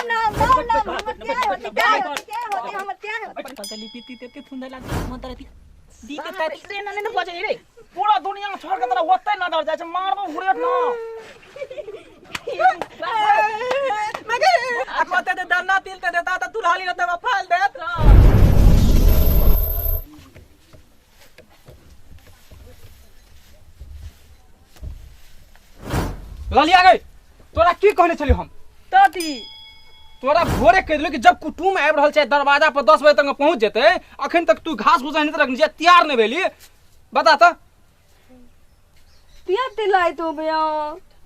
नाम नाम नाम हमर त्याय होते त्याय होते त्याय होते हमर त्याय होते। पतली पीती तेते थुंदा लाग मन तरती दी के ताती से ना ने बजे रे। पूरा दुनिया छोड़ के तोरा ओतै नजर जाइ छै, मारबो हुरेट न। आ कते दे दाना तिल ते देता त तू हाली न त फाल देत। ललिया गई, तोरा की कहने छलियो हम? तती तोरा भोरे कहि देलियो कि जब कुटुम आबि रहल छै दरवाजा पर 10 बजे तक पहुंच जेतै, अखन तक तू घास भूसा नहि रखने छियै, तैयार नहि भेली, बता त। तिया तिलाई तो भैया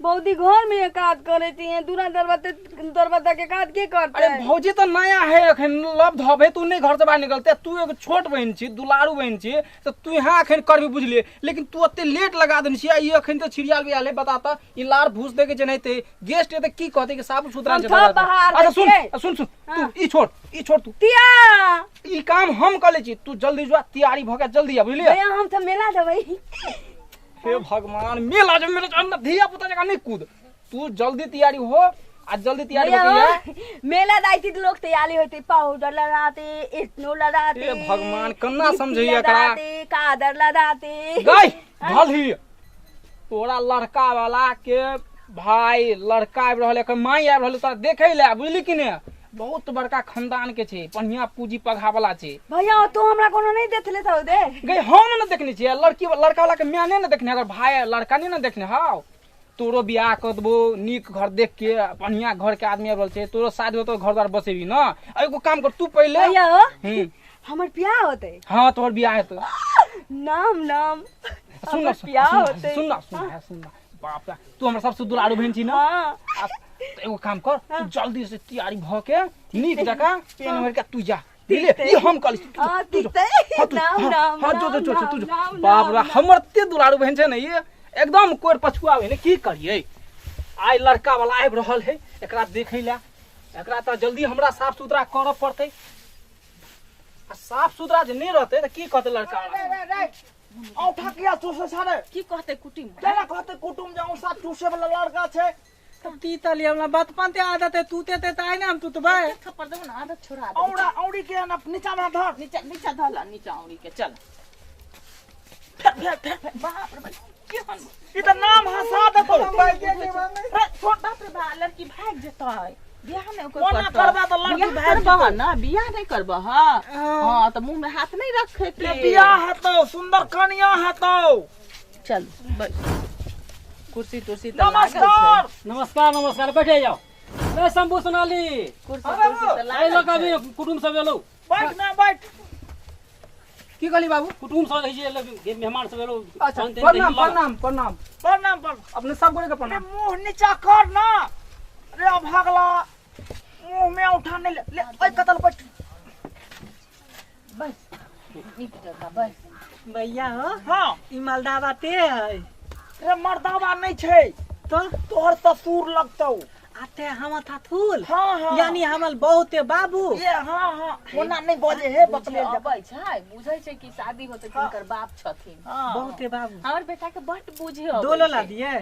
बौदी घर में काज करे थी, दूरा दरवाजा दरवाजा के काज के करते? अरे भौजी तो नया है अखन, लब धबे तू नहीं घर से बाहर निकलते, तू एगो छोट बहन छी, दुलारू बहन छी, तो तू यहाँ अखन करबी बुझलिए, लेकिन तू ओते लेट लगा देने छी, ई अखन तो छिड़ियाल बियाल है, बता त ई लार भूस दे के जेनाइते गेस्ट एते की कहते कि साफ सुथरा हम छै थप दरवाजा। बहार अच्छा सुन दै सुन सुन, तू हाँ। ई छोड़, ई छोड़ तू। तिया ई काम हम कर ले छी, तू जल्दी जो तैयारी भ के जल्दी आ बुझलिए। भैया हम तो मेला देबै। हे भगवान, मेला जब मेला जब धिया पुता जगह नहीं कूद, तू जल्दी तैयारी हो आ जल्दी तैयारी भैया होके हो, आ। मेला जाती तो लोग तैयारी होते, पाउडर लगाते, स्नो लगाते। हे भगवान, कन्ना लिपस्टिक समझैया एकरा? लगाते, कादर लगाते। गई भल ही तोरा लड़का वाला के भाई लड़का आबि रहल, एकर माई आबि रहल तोरा देखै ले, बुझली कि ने? बहुत बड़का खानदान के छै, बढ़िया पूंजी पघा वाला छै। भैया तू हमरा कोनो नहीं देखले था दे। गई हम न देखने छियै, लड़की लड़का वाला के माय नहीं न देखने, अगर भाई लड़का नहीं न देखने हाउ तोरो बियाह कर देबो नीक घर देख के, बढ़िया घर के आदमी आबि रहल छै, तोरो शादी होतो घर द्वार बसेबी न। आ एगो काम कर तू पहिले। भैया हो, हम्म। हमर बियाह होते। हाँ तोहर बियाह हेतौ। नाम नाम। सुन ना, हमर बियाह सुन ना, होते। सुन ना, सुन ना, सुन ना। बाप रे, तू हमर सबसे दुलारू बहन छी ना? हाँ। आ, तो एगो काम कर, तू जल्दी से तैयारी भ के नीक जकाँ पेन ओढ़ के तू जा, बुझलिए? ई हम कहली, तू हाँ, तू ठीक जो। छै। हाँ, तू नाम, हाँ, नाम, हाँ, जो, जो, नाम, जो, तू जो। नाम, बाप रे, नाम, हमर ते दुलारू बहन छै ने, ई एकदम कोर पछुआ भेलै, की करियै? आइ लड़का वाला आबि रहल है, एकरा देखै लए, एकरा तऽ जल्दी हमरा साफ सुथरा करऽ पड़तै। आ साफ सुथरा जे नहि रहतै तऽ की कहतै लड़का वाला? औंठा किया चूसे छे रे? की कहतै कुटुम? केना कहतै कुटुम जे औंठा चूसे वाला लड़का छै? ती तली हमरा बचपन ते आदत है, तू ते ते आइ ने हम तुतबै। थप्पड़ देबो ना, आदत छोड़ा दे। औंड़ा औंड़ी के ना नीचा में धर। नीचा नीचा धर, नीचा औंड़ी के चल। फेर फेर फेर। बाप रे बाप, केहन ई त नाम हंसा देतौ। रे छोड़, बाप रे बा, लड़की भाग जेतै। बियाह नहि ओकर कोना करतै। करबा तऽ लड़की बियाह भागि करबह जेतौ। ना, बियाह नहि करबह। हाँ तऽ मुँह में हाथ नहि रखे के। बियाह हेतौ, सुंदर कनिया हेतौ। चल बैठ, कुर्सी तुर्सी तऽ लागल छै। नमस्कार। नमस्कार नमस्कार, बैठे जाओ। रे शंभू सोनाली, कुर्सी तुर्सी तऽ एहि लागल लऽ कऽ छै। अभी कुटुम्ब सब एलौ। बैठ ना बैठ। की कहली बाबू? कुटुम्ब सब रहै छै, एलौ, मेहमान सब एलौ। अच्छा, पान तान प्रणाम दही लऽ। प्रणाम प्रणाम प्रणाम प्रणाम। अपने सब गोरे के प्रणाम। अरे मुंह नीचा कर ना रे अभागला, मुंह में उठा नहीं ले, ले ओए कतल बैठ। बस नीक जगह बस। भैया हो, हाँ। ई मलदावा ते है। रे मर्दावा नहीं छै तो तोहर ससुर लगतौ। आते हम थाथुल। हाँ, हाँ। यानी हमर बहुते बाबू। ये हाँ हाँ, ओना नहीं बजे हे बकले बुझे अबै छै, बुझै छै कि शादी होतै हाँ। तिनकर बाप छथिन। हाँ। बहुते बाबू। हमर बेटा के बड बुझे अबै डोलो ला छै। दिए।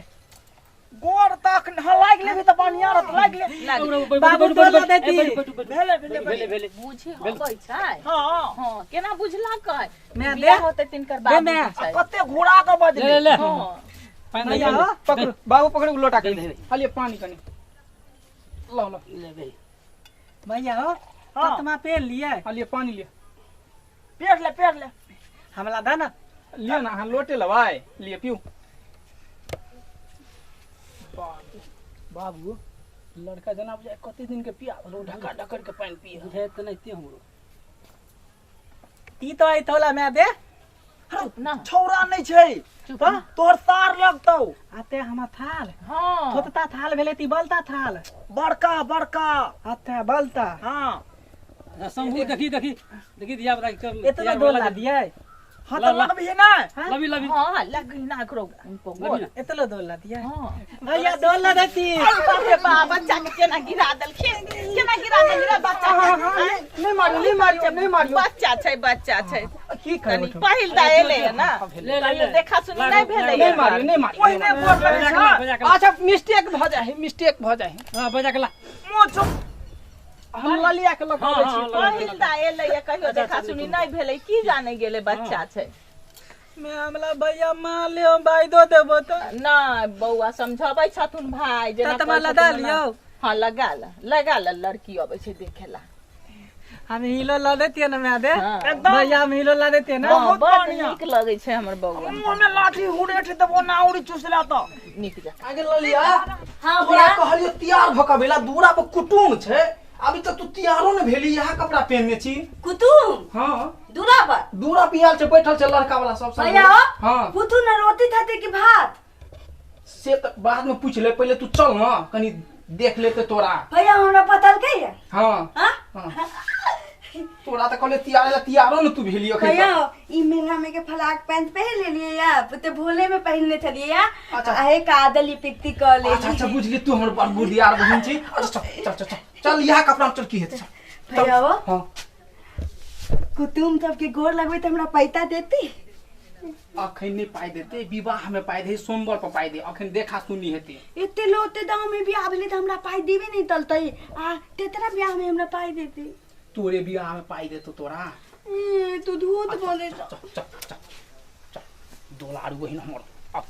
गोर तक न लाग लेबी त बढ़िया रहत, लाग ले। लाग ले। बाबू डोलो देती। भेले भेले भेले भेले। बुझे अबै छै। हाँ। हाँ, केना बुझलकै? मैं बियाह दे। होतै तिनकर दे बाबू मैं। छै। कते घुरा के बजले। ले ले। हाँ। पानि भैया दे, हो, पकड़ू बाबू, पकड़ू लोटा के। दे, दे। हलिए पानी कनी लो लो। ले दे। भैया हो, हाँ। कतमा पेड़ लिए। हलिए पानी लिए। पेड़ ले, पेड़ ले। हमला दा ना। लियो ना, अहाँ लोटे लेबै, लिए पीऊ। बाबू लड़का जना बुझाय कते दिन के पिया भेलौ, ढका ढकर के पानि पिए। बुझाय तऽ नहिते हमरो। ती तो आई थोला मैं दे। चुप ना। छौरा नहीं छै। चुप हाँ? ना। तोहर सार लगतौ। आते हम थाल। हाँ। थोतता थाल भेलै ती बलता थाल। बड़का बड़का। आते बलता। हाँ। अच्छा, शंभू देखी देखी देखी धिया पुता के एतना डोल ला दिए। हाँ ला, तो ला। लगबी ना। हाँ? लबी लबी। हाँ, लगी ना एकरो उनको लबी गोल। ना। एतलो डोल ला दिए। हाँ। भैया डोल ला देती। अरे बाप रे बाप, बच्चा के केना गिरा देलखिन, केना गिरा देलखिन रे बच्चा के? नहीं मारियो, नहीं मारियो, नहीं मारियो। बच्चा छै, बच्चा छै। की कनी करबै? पहिल दा एलै ना। ले, ले, ले। देखा सुनी नहीं भेलै। नहीं मारियो, नहीं मारियो। ओहिने गोर लगै बजा के छै। ला, बजा के ला। अच्छा मिस्टेक भ जाए है, मिस्टेक भ जाए है। हाँ, बजा के ला। मुँह चुप। हम ललिया के लग हाँ, छी। हाँ, पहिल दा एलै या कहियो देखा सुनी नहि भेलै, की जाने गेलै बच्चा छै। मैं हमला भैया मान लियो, भाई दो देबो तो। नहि बौआ, समझाबै छथुन भाई जेना। ततमा कहै लगा छथुन लियौ। हँ, लगा ल, लगा ल, लड़की अबै छै देखे ला। हम हिलो ला देतियै ना मैं दे। हाँ। एकदम। भैया, हम हिलो ला देतियै ना। हँ, बहुत बड बढ़िया। नीक लगै छै हमर बौआ। मुंह में लाठी हुरेठ देबो ना उड़ी चुसला तो। नीक जकाँ। आगे ललिया। हाँ। तोरा भैया। कहलियो तैयार भऽ के अबैला, दूरा पर कुटुम छै, अभी तक तू तैयारो ने भेली, इएह कपड़ा पहिनने छी। कुतुम? हाँ। दूरा पर? दूरा पियाल छै, बैठल छै लड़का वाला सब संगे। भैया हो। हाँ। कुतुम ने रोटी थते कि भात? से तऽ बाद में पूछ ले, पहिले तू चल ना, कनी देख लेते तोरा। भैया, हमरा पता के है। हाँ। हाँ। हाँ। तोरा तऽ कहले तैयार ला, तैयारो ने तू भेली अखन भैया, तक। ई मेला में के फलाक पैंट पहन लेलिए या ते भोले में पहनने छलिए या। अच्छा। आहे कादल लिपिक्ति क ले। अच्छा अच्छा, बुझली, तू हमर बड़ बुधियार बहिन छी। अच्छा, चल चल चल चल चल, इएह कपड़ा में चल, की हेतै, चल चल। भैया हो। हाँ। कुटुम सबके गोर लगबै तऽ हमरा पैसा देती? अखन नहि पाइ देतै, विवाह में पाइ दे, सोमवार पर पाइ दे, अखन देखा सुनी हेतै। एते लो ओते दाम में बियाह भेलै तऽ हमरा पाइ देबे नहि तलतै, आ तेतरा बियाह में हमरा पाइ देती? तोरे विवाह में पाइ देतौ तोरा। ए, तू धूत बोले। चल चल चल चल, दोलारू बहिन हमर, अब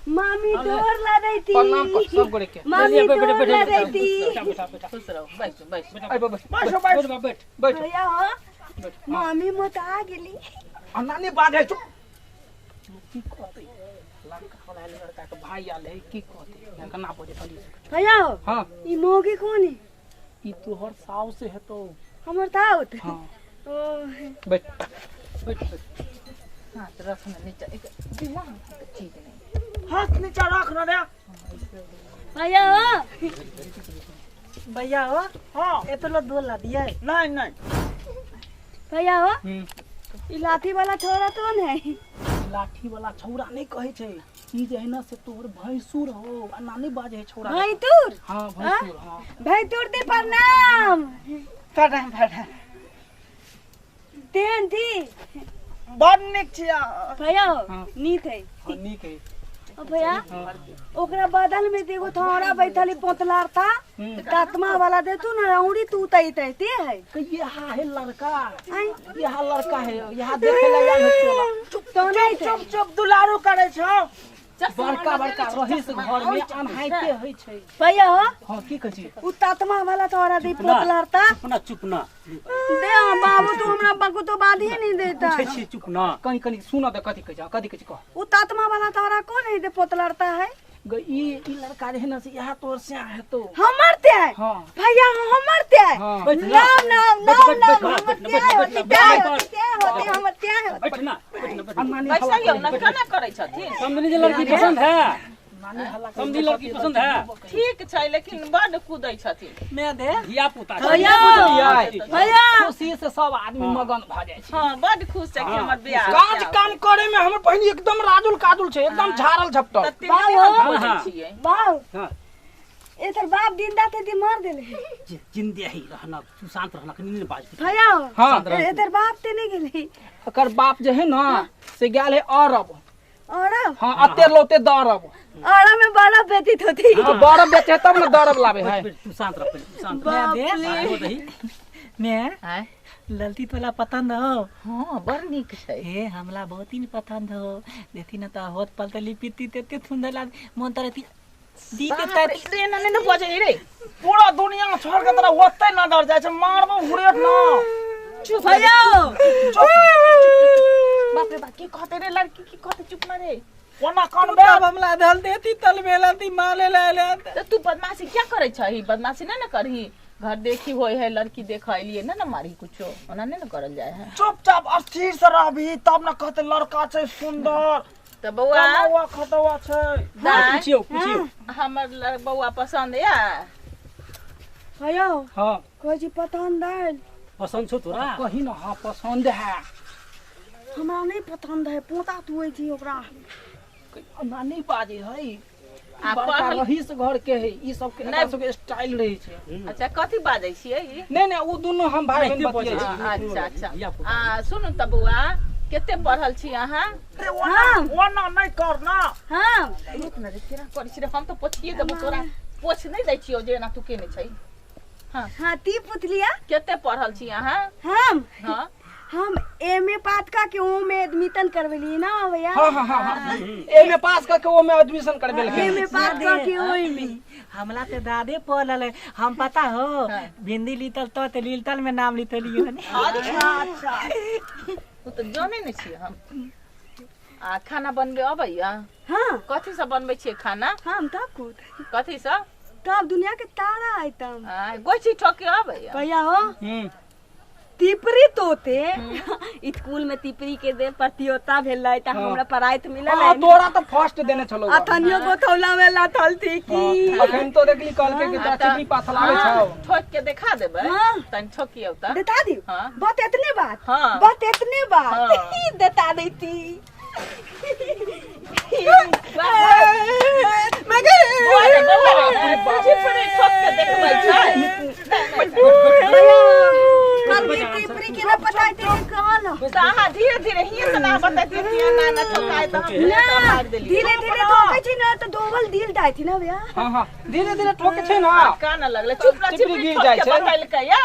मामी डोर ला देती। प्रणाम कर सब गोरे के। मामी डोर ला देती। बैठा बैठा। खुश रहू, बैसू बैसू। आइ बैठ। बैठो, बैठ बैठ बैठ। भैया हो। बैठ। मामी मत आ गेली। आ नानी बाजै, चुप। की कहतै लड़का वाला आयल, लड़का के भाई आयल है, की कहतै, केना बजे खाली। भैया हो। हाँ। ई मौगी कौन है? ई तोहर साउस से हेतौ। हमर ताउत? हाँ। ओ। बैठ बैठ बैठ। हाथ रख ना नीचा, एक दिमाग के चीज नहि। हाथ नीचा रख ना रे। भैया हो। भैया हो। हाँ। एतलो दो ला दिए। नहीं नहीं। भैया हो। हम्म। ई लाठी वाला छोरा कौन है? लाठी वाला छौड़ा नहीं कहै छै, ई जे है ना से तोहर भैंसुर हो, आ नानी बाजे है छौड़ा। भैंतुर? हाँ, भैंसुर, हाँ। भैंतुर दे प्रणाम। प्रणाम प्रणाम। तेहन थी? बड़ नीक छिया। भैया हो। हाँ। नीक है? हाँ, नीक है। ओ भैया, ओकरा बदल में देखो थोड़ा बैठल पोतलार था तात्मा वाला दे तू ना रौड़ी तू तई तई ते है। कि यहाँ है लड़का। आई। यहाँ लड़का है, यहाँ देखे ला आयल है तोरा। तो नहीं थे। चुप चुप, दुलारू करे छौ। बड़का बड़का रहीस घर में अनहाइते होइ छै। भैया हो। हाँ, की कहै छी? उ तात्मा वाला तोरा दे पोतलार था। चुप ना, चुप ना। दे हाँ, बाबू, तू हमरा बाबू तो बाध ही नहीं देता। पूछै छी, चुप ना। कनी कनी सुन दे, कथी कहै छै, कथी कहै छै, कह। उ तात्मा वाला तोरा कौन है दे पोतलारता है? ग ई ई लड़का जे है ना से यहाँ तोहर स्याह हेतौ। हमर ते है? हाँ। भैया, हमर ते है? हाँ। बैठ ना। नाम नाम बैठ, नाम बैठ, नाम बैठ, हमर बैठ, ते बैठ, है बैठ, होती बैठ, ते है बैठ, होती ते है होती हमर ते है होती। बैठ ना, बैठ ना, बैठ ना। नानी। बैसैयौ ना, केना करै छथिन? समझली जे लड़की पसंद है? नानी हल्ला करै। समझी, लड़की पसंद है? ठीक छै, लेकिन बड कुदै छथिन। मैं दे। धिया पुता छै। भैया। बुझलियै? भैया। खुशी से सब आदमी मगन भऽ जाइ छै। हँ, बड खुश छै कि हमर बियाह। काज काम करे में हमर बहिन एकदम राजुल काजुल छै, एकदम झाड़ल झपटल। तते नहि हम हाँ, खोजै हाँ। छियै। बाऊ। हाँ। एकर बाप जिंदा थे ती मार देले? जिंदे ही रहना, तू शांत रहना, कनी नहीं बाज। भैया। हाँ। एकर बाप ते नहीं गेले? एकर बाप जे है ना से गेल है अरब। और हाँ, अते लौते दरब। और में बड़ा व्यतीत होती। हाँ, बरफ बेचे है तब ना दरब लाबे है। बैठ, तू शांत रह पहिले, तू शांत रह। मैं दे। आगो दही। मैं आँय? ललती तोला पसंद हो? हँ, बड़ नीक छै। हे, हमला बहुत ही पसंद हो, देखी ना तो होत पलते लिपिती तेते सुंदर लाग मन तरह दी दी के बाप रे, रे, एना नहि ने बजै रे। पूरा दुनिया छोड़ के तोरा ओते नजर जाइ छै, मारबो हुरेठ ना। चुप। भैया। बाप रे बाप, की कहते रे लड़की, की कहते? चुप ना रे। ओना कानबे। तब हमला धल देती तल मेला ती माले ले ले। तऽ तू बदमाशी क्या करै छही? बदमाशी नहि ने करही। घर देखी होय है, लड़की देख अलियै ने, ने मारही कुछो, ओना नहि ने करल जाइ है। चुपचाप स्थिर से रहबी तब न कहते लड़का छै सुंदर। तऽ बौआ। कमावा खटवा छै। दाय, पूछियौ पूछियौ। हमर बौआ पसन्द या? भैया। हाँ। कहै छी पसंद है? पसंद छौ तोरा? कही ना, हाँ पसंद है। हमरा नहीं पसंद है, पोता तुए छी ओकरा। नानी बाजे है। आ बड़का पढ़ल रहीस घर के है, ई सब के नहि। एकरा सबके स्टाइल रहे छै। अच्छा, कथी बाजै छियै ई? नहीं नहीं, उ दुनू हम भाई बहन नहीं, बतियै बजै छी। छी। अच्छा अच्छा। धिया पुता। आ सुनू तऽ बौआ, कते पढ़ल छी अहाँ? अरे ओना ओना नहीं कर ना। हाँ। रुक न रे, केना करै छी रे? हम तऽ पोछिए देबो तोरा, पोछ नहि दै छियौ जे एना तू केने छै। हाँ, हाँ ती पुतलिया। कते पढ़ल छी अहाँ? हम हाँ हम एम ए पास का के ओ में एडमिशन करवेली ना भैया। हाँ हाँ हाँ हाँ, ए में पास करके ओ में एडमिशन करबेलखिन। एम ए पास का के ओई में हमला ते दादे पढ़ल है, हम पता हो बिंदी लीतल तो ते लीतल में नाम लीतलियो ने। अच्छा अच्छा, ओ तऽ जानै नहि छियै हम। आ खाना बनबे अबैया? हाँ। कथी सब बनबै छियै खाना? हम तब कुद कथी सब? तब दुनिया के तारा आइटम। आ गोची ठोके अबैया? भैया हो तिपरी तोते स्कूल में तिपरी के दे प्रतियोगिता भेलै त हमरा प्राइज मिलल। हां तोरा त फर्स्ट देने छलो। अथनियो गोथौला में लाथल थी की। अखन तो देखली कहलके कि तोरा चिपरी पाथल आबै छौ। ठोक के देखा देबै तन ठोकियौ त देता दी। बात एतने बात, बात एतने बात देता देती। धीरे धीरे हिये से ना बताती ना ना ठोकाय त हम ना धीरे धीरे ठोकै छी ना त दोबल दिल जाय छी ना भैया। हां हां धीरे धीरे ठोकै छै ना कान लगले चुप ना चिपरी गिर जाय छै। बतैलकै या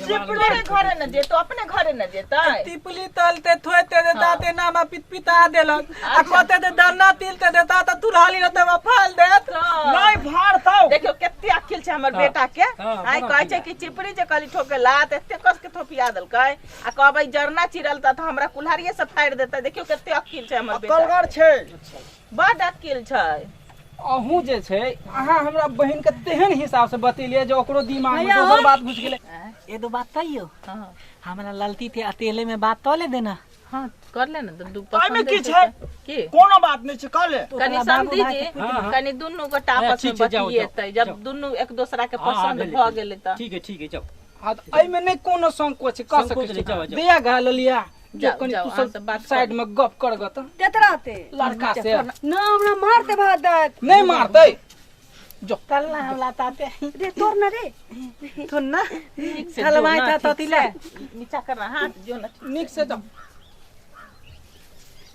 चिपरी घरे न जेतो अपने घरे न जेतै। तिपली तलते थोते देता ते नामा पित पिता देलक आ कते दे दन्ना तिलते देता त तुरहाली रहते वा फाल देत नहीं फाड़तौ। देखियो कते अकिल छै हमर बेटा के। आइ कहै छै कि चिपरी जे कहली ठोके ला त एते कस के थोपिया देलकै आ कहबै जरना चिरल त हमरा कुल्हाड़िए से फाड़ि देतै। देखियो कते अकिल छै हमर बेटा। कलगर छै, बड अकिल छै। अहूँ जे छै अहाँ हमरा बहिन के तेहन हिसाब से बतेलियै जे ओकरो दिमाग में दोसर बात घुस गेलै। एगो बात कहियो, हमरा ललती थे अकेले में बात तो ले देना। हाँ कर ले ना दू पसंद की छै की कोनो बात नहीं छै कर ले। कनी समझी जी कनी दुनू गोटा आपस में बतियेतै जब दुनू एक दोसरा के पसंद भ गेलै त ठीक है ठीक है जाओ। हां त एहि में नहीं कोनो संकोच कर सकै छी। दया गा ललिया जो कनी तू सब साइड में गप कर ग त तेतराते लड़का से ना हमरा मारते भात देत। नहीं मारतै जो कल ना हम लाताते रे तोर ना रे तो ना हलवाई था तो तिले नीचा कर हाथ जो ना निक से जाओ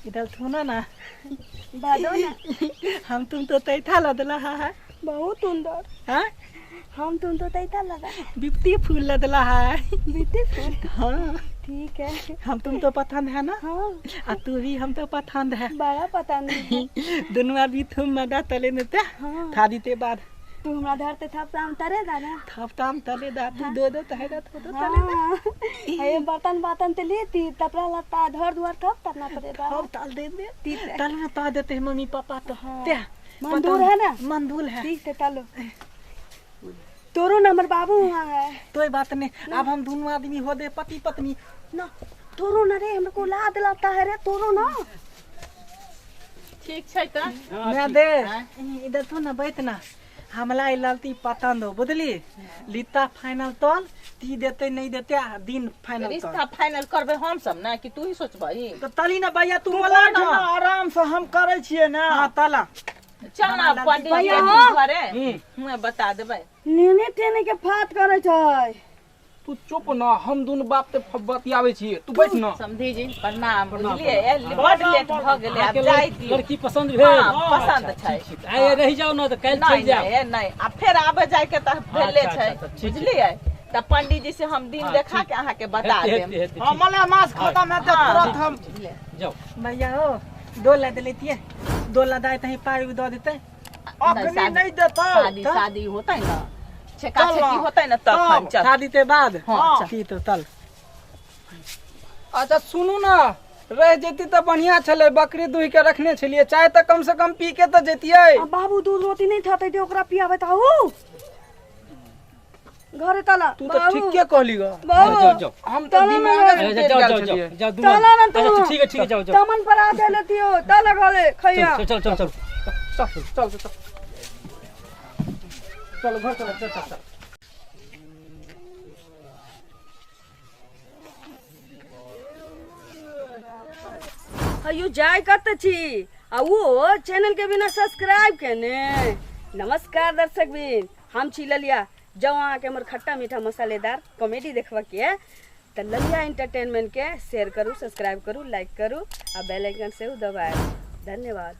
इधर थोना ना बादो ना हम तुम तो तैथा लदला है बहुत सुंदर। हां हम तुम तो तैथा लगा बिपती फूल लदला है बिपती फूल। हां ठीक है हम तुम तो पसंद है ना। हाँ आ तू भी हम तो पसंद है बड़ा पता नहीं दुनू आदमी थुम मदा तले नते। हाँ। थादी ते बाद तू हमरा धरते थप ताम तरे दा ना थप ताम तले दा तू दो दो तहे दा तो तले दा। ए बर्तन बातन ते लेती तपरा लत्ता घर द्वार थप तरना पड़े दा थप ताल दे दे तल में ता देते मम्मी पापा तो ते मंदूर है ना मंदूल है ठीक है तलो तोरो नंबर बाबू वहाँ है तो बात नहीं। अब हम दोनों आदमी हो दे पति पत्नी ना तोरो ना रे हमको लाद लाता है रे तोरो ना ठीक छै त मैं दे इधर तो ना बैठ ना हमला ललती पतंद हो बुझली लिता फाइनल तल ती देते नहीं देते दिन फाइनल रिश्ता फाइनल करबे हम सब ना कि तू ही सोचबही तो तली ना भैया तू बोला ना आराम से हम करै छियै ना। हां तला चल ना पंडित जी घरे हुए बता देबै। नेने टेने के फात करै छै तू चुप ना हम दुनु बाप ते बतियाबै छी तू बैठ ना। समधी जी प्रणाम बुझलियै बड लेट भ गेलै आब जाय दियौ। लड़की पसंद भेल? पसंद छै। आइ रहि जाउ ना त काल्हि चलि जाउ। नहीं नहीं आ फेर आबे जाय के त भेले छै बुझलियै त पंडित जी से हम दिन देखा के अहाँ के बता देब। हां मले मास खत्म हेतै तुरंत हम जाउ। भैया हो दो ला देलतियै दो ला दाय तही पाई द देतै अखनी नहीं देतौ। शादी शादी होतै ना छेका छेकी होतै ना तखन चल शादी के बाद। हां ठीक तो चल। अच्छा सुनू ना रह जेती त बढ़िया छलै बकरी दुहि के रखने छलियै चाय त कम से कम पी के त जेतियै। आ बाबू दूध रोटी नहीं थतै ते ओकरा पियाबै त आऊ घरे तला तू त ठीके कहली ग। जाओ जाओ हम त दिमाग में जाओ जाओ जाओ जाओ तला ना तू। अच्छा ठीक है ठीक है जाओ जाओ तमन पर आ लेतियो तला घरे खैया चल चल चल चल चल चल चल चल घर चल चल चल। हयो जाय कत छी आ वो चैनल के बिना सब्सक्राइब केने। नमस्कार दर्शक बिन, हम छी ललिया। जब अहाँके हमर खट्टा मीठा मसालेदार कॉमेडी देखबा के त ललिया एंटरटेनमेंट के शेयर करू, सब्सक्राइब करू, लाइक करू आ बेल आइकन सेहो दबाएब। धन्यवाद।